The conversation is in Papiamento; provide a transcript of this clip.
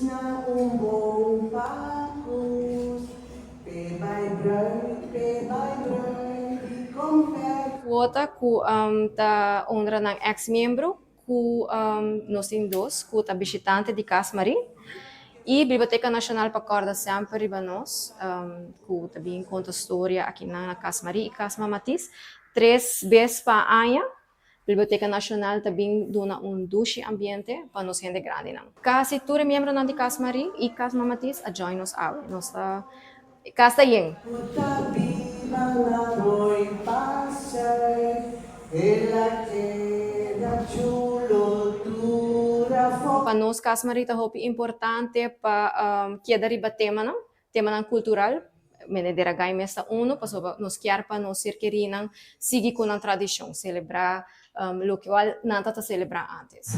Na un bon pakus, P'e bai bruid, p'e bai bruid di konfèt. Kuota ku ta honra nan eks miembro ku nos tin dos ku ta bishitante di Kas Marie i Biblioteka Nashonal pa kòrda semper riba nos ku ta bin konta storia akinan na Kas Marie i Kas Mama Tis tres bes pa aña. Biblioteka Nashonal ta bin duna un dushi ambiente pa nos hende grandinan. Kasi tur e miembronan di Kas Marie i Kas Mama Tis a join nos awe. Nos ta kas ta yen. Ku ta biba na Rooi Pasei, el a keda chulo tur afó. Pa nos Kas Marie ta hopi importante pa keda riba temanan, Temanan kultural, Mene Deragai mes ta unu, pasobra nos kier pa nos ser kerinan sigui ku nan tradishon, selebrá lokual nan ta ta selebrá ántes.